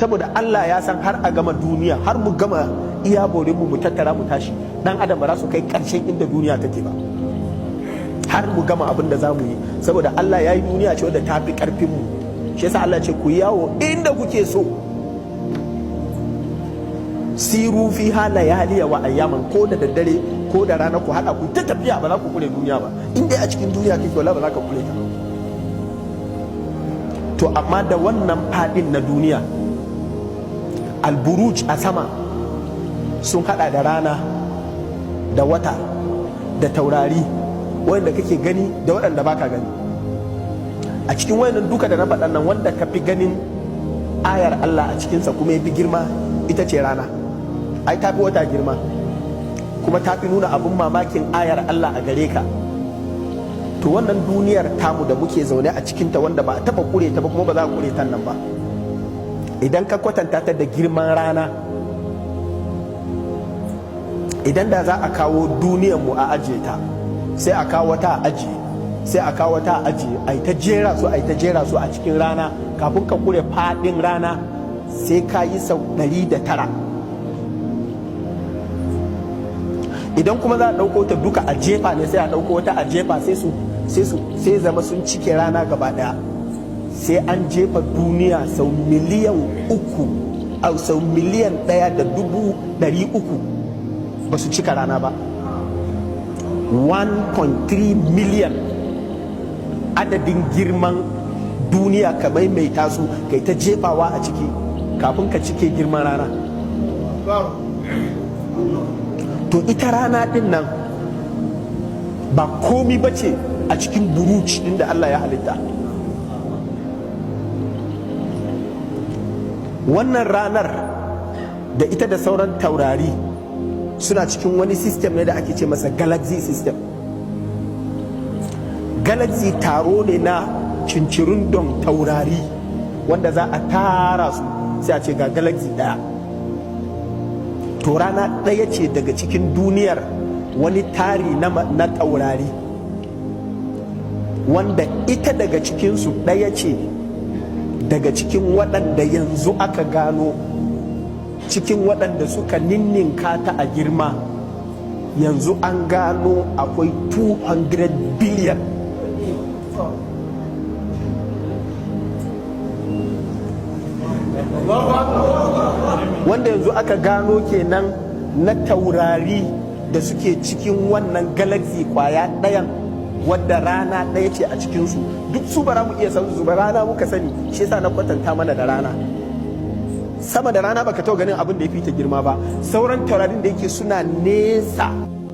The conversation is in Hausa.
Saboda Allah ya san har a gama duniya, har mu gama iya borin mu, mu tattara mu tashi, dan adam ba za su kai karshen inda duniya take ba, har mu gama abin da za mu yi, saboda Allah ya yi duniya ce wadda ta fi karfin mu. Shi yasa Allah ce ku yawo inda kuke so, سيروا فيها ليالي وأياما, ko da daddare ko da rana ku hada ku ta tafiya, ba za ku kure duniya ba. In dai a cikin duniya kake, wallahi ba za ka kure ta. To amma da wannan fadin na duniya, البروج a sama sun hada da rana da wata da taurari, wanda kake gani da waɗanda baka gani. A cikin wayannan duka da na faɗan nan, wanda ka fi ganin ayar Allah a cikinsa kuma ya fi girma, ita ce rana. Ai ta fi wata girma, kuma ta fi nuna abin mamakin ayar Allah a gare ka. To wannan duniyar tamu da muke zaune a cikinta, wanda ba a taɓa kure ta ba kuma ba za a kure ta nan ba, idan ka kwatanta ta da girman rana, idan da za a kawo duniyarmu a ajiye ta, sai a kawo wata a ajiye, sai a kawo wata a ajiye, a ta jera su, a ta jera su a cikin rana, kafin ka kure faɗin rana sai ka yi sau 109. Idan kuma za a ɗauko ta duka a jefa ne, sai a ɗauko wata a jefa, sai su sai zama sun cike rana gaba ɗaya, sai an jefa duniya sau 3 miliyan, au sau 1.3 miliyan ba su cika rana ba. 1.3 million adadin girman duniya ka maimaita su, kai ta jefawa a ciki kafin ka cike girman rana. To ita rana din nan ba komi ba ce a cikin بروج din da Allah ya halitta. Wannan ranar da ita da sauran taurari suna cikin wani system ne da ake ce masa galaxy system. Galaxy taro ne na cincirindon taurari wanda za a tara su, sai a ce ga galaxy daya. To rana ɗaya ce daga cikin duniyar wani tari na taurari, wanda ita daga cikinsu ɗaya ce daga cikin waɗanda yanzu aka gano, cikin waɗanda suka ninninka ta a girma. Yanzu an gano akwai 200 billion. Wanda yanzu aka gano kenan na taurari da suke cikin wannan galaxy kwaya ɗayan, wadda rana ɗaya ce a cikinsu. Duk su bara mu iya san su ba, rana muka sani. Shi yasa na kwatanta mana da rana. Sama da rana baka taɓa ganin abin da ya fi ta girma ba. Sauran taurarin da yake suna nesa.